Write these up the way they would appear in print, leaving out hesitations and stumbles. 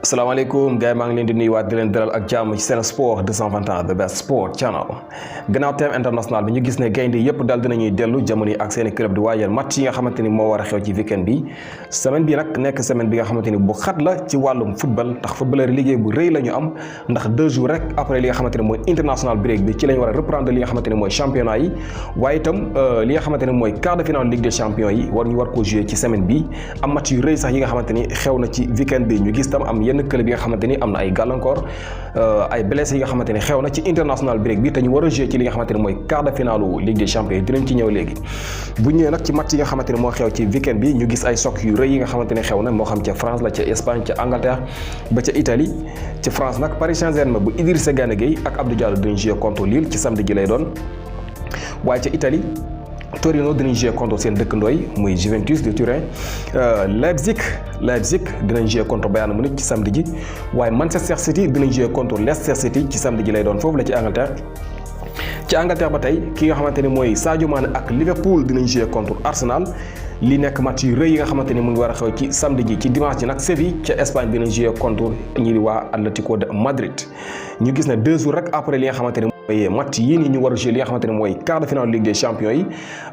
asalaamaaleykum gars yi maa ngi leen di nuyuwaat di leen dalal ak jàmm ci Sen Sport 221 the best sport channel. gannaaw thème international bi ñu gis ne gaynde yëpp daal dinañuy dellu jamono yi ak seen i club di waajal match yi nga xamante ni moo war a xew ci weekend bi semaine bi nag nekk semaine bi nga xamante ni bu xat la ci wàllum football ndax footballeur liggéey bu rëy la ñu am ndax 2 jours rek après li nga xamante ne mooy international break bi ci lañ war a reprendre li nga xamante ne mooy championnat yi waaye itam li nga xamante ne mooy quart de finale Ligue des champions yi war ko jouer ci semaine bi am match yu rëy sax yi nga xamante ni xew na ci weekend bi ñu gis tam am yenn club yi nga xamante ni am na ay gàllankoor ay blessés yi nga xamante ni xew na ci international break bi te ñu war a jouer ci li nga xamante ni mooy quart de finale Ligue des champions yi dinañ ci ñëw léegi bu ñëwee nag ci match yi nga xamante ni moo xew ci weekend bi ñu gis ay choc yu rëy yi nga xamante ni xew na moo xam ca France la ca Espagne ca Angleterre ba ca Italie ci France nag Paris Saint-Germain bu Idrissa Gana Gueye ak Abdou Diallo dinañ jouer contre Lille ci samedi ji lay doon waaye ca Italie Torino dinañ jouer contre seen dëkkandooy muy Juventus de Turin Leipzig dinañ jouer contre Bayern Munich ci samedi ji waaye Manchester City dinañ jouer contre Leicester City ci samedi ji lay doon foofu la ci Angleterre ba tey ki nga xamante ni mooy Sadio Mané ak Liverpool dinañ jouer contre Arsenal li nekk match yu rëy yi nga xamante ni mu ngi war a xew ci samedi ji ci dimanche ji nag Séville ca Espagne dinañ jouer contre ñi di waa Atlético de Madrid ñu gis ne 2 jours rek après li nga xamante ni mooy match yii nii ñu war a jouer li nga xamante ne mooy quart de finale Ligue des champions yi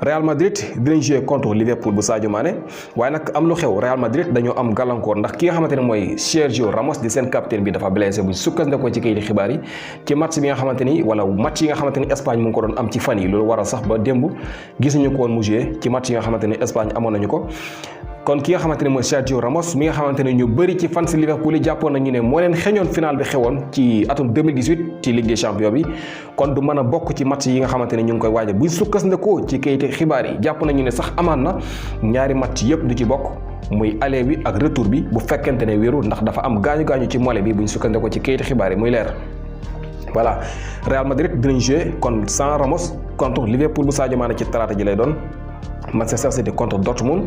Real Madrid dinañ jouer contre Liverpool bu Sadio Mané waaye nag am lu xew Real Madrid dañoo am gàllankoor ndax ki nga xamante ne mooy Sergio Ramos di seen capitaine bi dafa blessé bu sukkandikoo ci kayiti xibaar yi ci match bi nga xamante ni wala match yi nga xamante ni Espagne mu ngi ko doon am ci fan yi loolu waral sax ba démb gisuñu ko woon mu jouer ci match yi nga xamante ni Espagne amoon nañu ko kon ki nga xamante ne mooy Sergio Ramos mi nga xamante ne ñu bëri ci fans Liverpool yi jàppoon nañu ne moo leen xeñoon final bi xewoon ci atum 2018 ci Ligue des champions bi kon du mën a bokk ci match yi nga xamante ne ñu ngi koy waajal buñ sukkandikoo ci kayiti xibaar yi jàpp nañu ne sax amaan na ñaari match yëpp du ci bokk muy aller bi ak retour bi bu fekkente ne wérul ndax dafa am gaañu-gaañu ci mollet bi buñ sukkandikoo ci kayiti xibaar yi muy leer. voilà Real Madrid dinañ jouer kon sans Ramos contre Liverpool bu Sadio Mané ci talaata ji lay doon. Manchester City contre Dortmund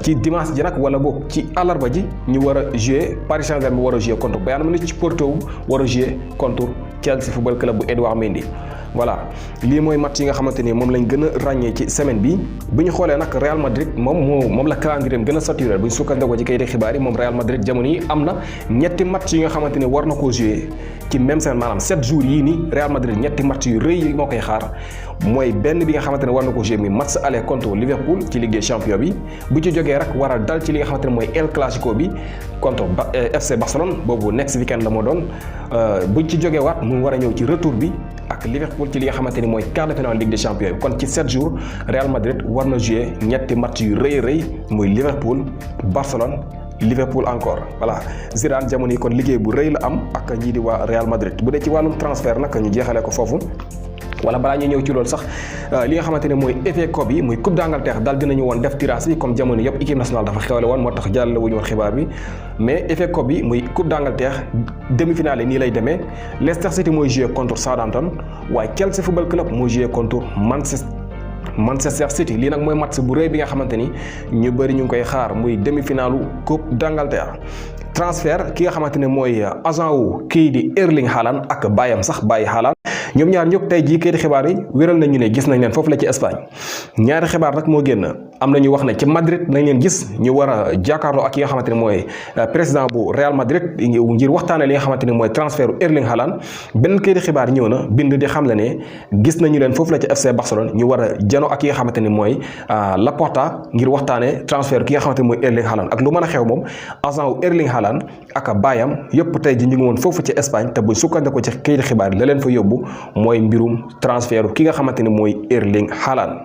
ci dimanche ji nag wala boog ci àllarba ji ñu war a jouer Paris Saint-Germain war a jouer contre Bayern Munich ci Porto war a jouer contre Chelsea football club bu Edouard Mendy. voilà lii mooy match yi nga xamante ni moom lañ gën a ràññee ci semaine bi bu ñu xoolee nag Real Madrid moom la calendrier gën a saturé bu ñu sukkandikoo ci kayiti xibaar yi moom Real Madrid jamono yi am na ñetti match yi nga xamante ni war na koo jouer ci même semaine maanaam 7 jours yii nii Real Madrid ñetti match yu rëy yi moo koy xaar mooy benn bi nga xamante ne war na ko jouer muy match aller contre Liverpool ci Ligue des champions bi bu ci jógee rek war a dal ci li nga xamante ne mooy El Clasico bi contre FC Barcelone boobu next weekend la moo doon buñ ci jógee waat mu war a ñëw ci retour bi ak Liverpool ci li nga xamante ni mooy quart de finale Ligue des champions bi kon ci 7 jours Real Madrid war na jouer ñetti match yu rëy muy Liverpool Barcelone Liverpool encore voilà Zidane jamono yi kon liggéey bu rëy la am ak ñii di waa Real Madrid bu dee ci wàllum transfert nag ñu jeexalee ko foofu wala balaa ñuy ñëw ci loolu sax li nga xamante ne mooy FA Cup yi muy Coupe d'Angleterre daal dinañu woon def tirage yi comme jamono yëpp équipe nationale dafa xewle woon moo tax jàllale wuñu woon xibaar bi mais FA Cup yi muy Coupe d'Angleterre demi-finale yi nii lay demee Leicester City mooy jouer contre Southampton waaye Chelsea football club mooy jouer contre Manchester City lii nag mooy match bu rëy bi nga xamante ni ñu bëri ñu ngi koy xaar muy demi-finalu Coupe d'Angleterre transfert ki nga xamante ne mooy agent wu kii di Erling Haaland ak baayam sax bàyyi Haaland ñoom ñaar ñëpp tey jii kayiti xibaar yi wéral nañu ne gis nañ leen foofu la ci Espagne ñaari xibaar nag moo génn am na ñu wax ne ci Madrid nañ leen gis ñu war a jàkkaarloo ak ki nga xamante ne mooy président bu Real Madrid ngir waxtaanee li nga xamante ne mooy transfert Erling Haaland benn kayiti xibaar ñëw na bind di xam le ne gis nañu leen foofu la ci FC Barcelone ñu war a janoo ak ki nga xamante ne mooy Laporta ngir waxtaanee transfert ki nga xamante ne mooy Erling Haaland ak lu mën a xew moom agent wu Erling Haaland ak baayam yëpp tey ji ñu ngi woon foofu ci Espagne te bu sukkandikoo ci kayiti xibaar yi la leen fa yóbbu mooy mbirum transfert ki nga xamante ne mooy Erling Haaland